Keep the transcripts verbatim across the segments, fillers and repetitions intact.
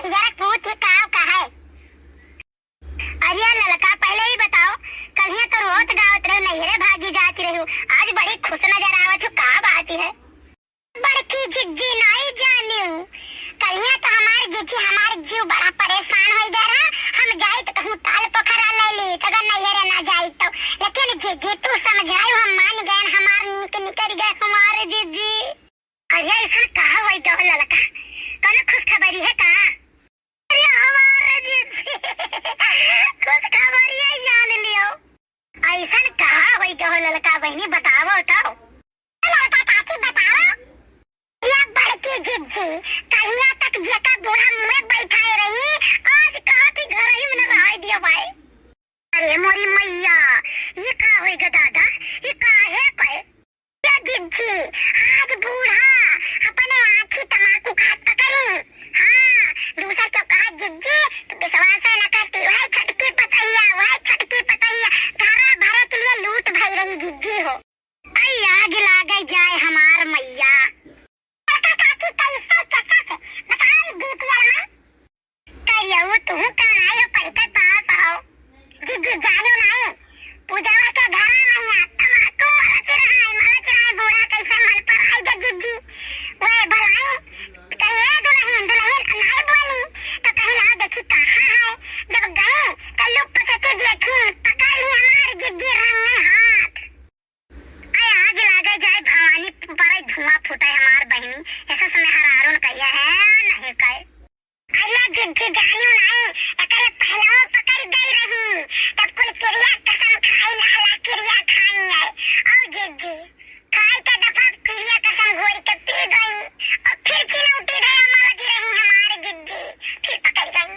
जरा पूछ के का कहे? अरे ललका, पहले ही बताओ, कल्हिया तो रोत गावत रहो, नैहरे भागी जात रहो, आज बड़ी खुश नजर आवत हो, का बात है? बड़की जिज्जी, नाई जानियो, कल्हिया तो हमार जिज्जी, हमार जीव बड़ा परेशान होइ गया रहा, हम जाइत कहूँ ताल पोखरा ले ली, तो अगर नैहरे ना जाइत तो, लेकिन जिज्जी तू समझायो, हम मान गए, हमार नीक निकल गए हमार जिज्जी। अरे, ऐसन का होइ गवा ललका? कौनो खुशखबरी है का? अरे, हमार जिज्जी, खुशखबरी है, जान लियो। ऐसन का होइ गवा ललका बहिनी, बतावो तो। ललका काकी, बताओ। या बड़की जिज्जी, कहिया तक जेका बूढ़ा मुँहे बैठाए रही, आज कहा कि घर ही में न रहाई दियो भाई। अरे मोरी मैया, ये का होई गे दादा, ये काहे पे? ये जिज्जी, आज बूढ़ा अपने आँखी तमाकू खात पकड़ी। हाँ, दूसर के कहा जिज्जी, तो विश्वास न करती, वह छटकी पतैया, वह छटकी पतैया, घरा भरे के लिए लूट भई रही जिज्जी हो। आई आग लागे जाए हमार मैया। काका काकी कैसे कैसे बताई बीत गया? करियऊ तू कौन आयो पढ़ के पास हो? जिज्जी जानो नाई। पूजावा के घरा में यहाँ तमाकू मलत रहा, मलत रहा, बूढ़ा कैसे मन पर आई गे जिज्जी। ओए भलाई, कहे दुल्हन, दुल्हन नाई बोली, तो कहीं ना देखी कहाँ है। जब गए, तो लुक के देखी, पकड़ ली हमार जिज्जी रंगे हाथ। अरे आग लागे जाए भवानी पर धुआं फूटे हमार बहिनी, ऐसा समय हरारुन कहिया है नहीं कहे। अरे जिज्जी जानियो नहीं, एकरे पहलवा पकड़ गई रही, तब कुल किरिया कसम खाई लाला किरिया खाई है। और जिज्जी, खाई के दफा किरिया कसम घोर के पी गई, और फिर चिलौटी दया मार दी रही हमार जिज्जी, फिर पकड़ गई।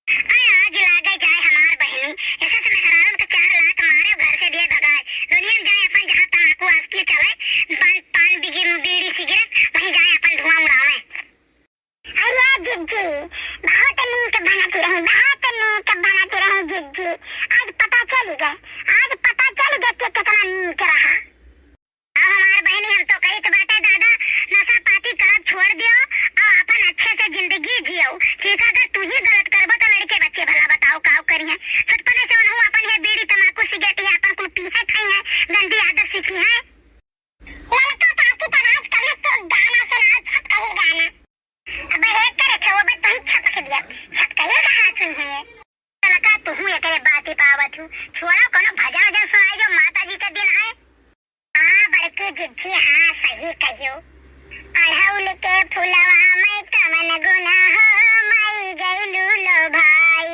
अरे आग लागे जाए हमार बहिनी, ऐसे से मेहरारू के चार लात मारे, घर से दिए भगाए, दुनिया में जाए अपन जहाँ तमाकू आसकी चले, पान, पान बिगी-, बीड़ी सिगरेट, वहीं जाए अपन धुआं उड़ावे। अरे जिज्जी, बहुत नीक बनत रहूं, बहुत नीक बनत रहूं जिज्जी, आज पता चल गए, आज पता चल गए कि कितना नीक रहा। अब हमार बहिनी, हम तो कहित बाटे दादा, नशा पाती करब छोड़ दियो और अपन अच्छे से जिंदगी जियो, ठीक है? अगर तू ही गलत करबो तो लड़के बच्चे भला बताओ का करिहैं? छोटपने से उन्हों अपन ये बीड़ी तमाकू सिगरेट ये अपन कुल पीहे खाई है, गंदी आदत सीखी है। ललका काकी तो आज कल तो गाना सुना, छटकही गाना। अब एक करे छे, वो बस तू ही छटक दिया, छटकही गाना सुन है। ललका, तुहू एकरे बाती पावत हूँ। छोड़ा, कोनो भजन वजन सुनाई जो, माता जी के दिन है। हाँ, बड़की जिज्जी, हाँ, सही कहियो। अढ़ौल के फुलवा में कवन गुना हो, माई गइलू लो भाई।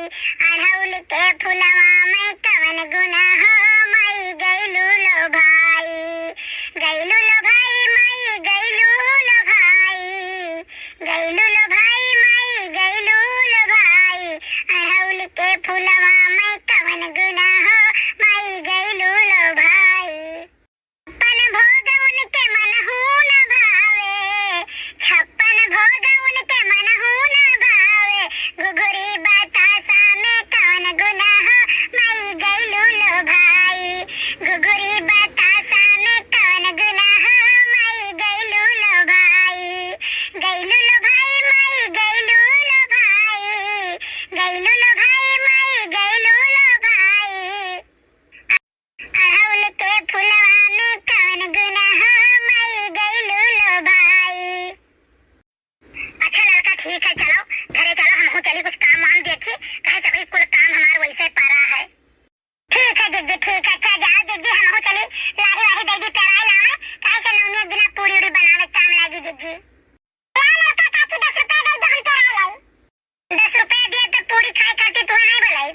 अढ़ौल के फुलवा में कवन गुना हो, माई गइलू लो भाई। गइलू लो भाई, माई गइलू लो भाई। गइलू लो भाई, माई गइलू लो भाई, अढ़ौल के फुलवा में कवन गुना हो, माई गइलू लो भाई। छप्पन भोग उनके मनहू न भावे, छप्पन भोग उनके मनहू न भावे, घुघुरी बतासा में कवन गुना हो, माई गइलू लो भाई। घुघुरी बतासा में कवन गुना हो, माई गइलू लो भाई। गइलू लो भाई, माई गइलू लो भाई। गइलू लो भाई, माई गइलू लो भाई। अढ़ौल के फुलवा में कवन गुना हो, माई गइलू लो भाई। अच्छा ललका, ठीक है, चलो घरे चलो, हमहू चली कुछ काम वाम देखी, काहे से भाई कुल काम हमार वैसे पड़ा है। ठीक है जिज्जी, ठीक है, अच्छा जाओ जिज्जी, हमहू चली लाही वाही दे दी पेराई लावे, काहे से नौनिया बिना पूरी उड़ी बनावे काम लागी जिज्जी। ला ललका काकी, दस रुपया दे दो, हम पेराई लाई। दस रुपया दिए तो पूरी खाए खातिर तू नहीं बोलाई।